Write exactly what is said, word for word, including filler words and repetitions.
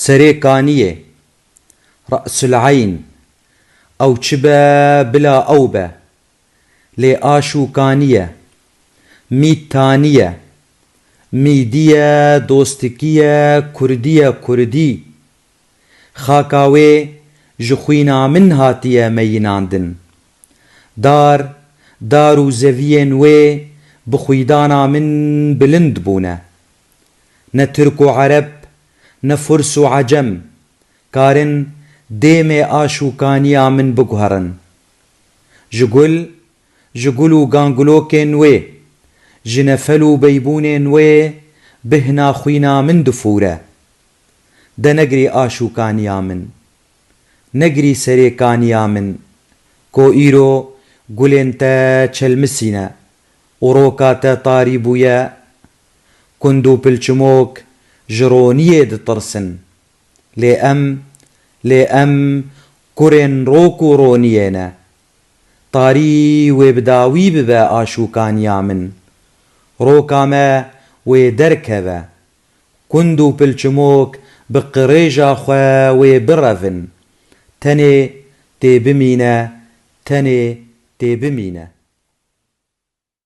Serê kaniyê, Re'sul Eyn, ew çi be bila ew be, lê aş û kaniye, mît taniye, mîdiye, dostikiye, kurdiye, kurdî. Xaka wê ji xwîna min hatiye meyînandin. Dar, dar û zeviyên wê bi xwîdana min bilind bûne. Ne Tirk û Ereb, ne Furs û Ecem karin dêmê aş û kaniya min biguherin. Ji gul, ji gul û gangulokên wê, ji nefel û beybûnên wê bihna xwîna min difûre. De negirî aş û kaniya min, negirî serê kaniya min, ko îro gulên te çelmisîne û roka te tarî bûye, kund û pilçimok ji roniyê ditirsin. Lê em, lê em kurên rok û roniyê ne. Tarî wê bi dawî bibe aş û kaniya min. Roka me wê derkeve. Kund û pilçimok bi qirêja xwe wê birevin. Tenê tê bimîne, tenê tê bimîne.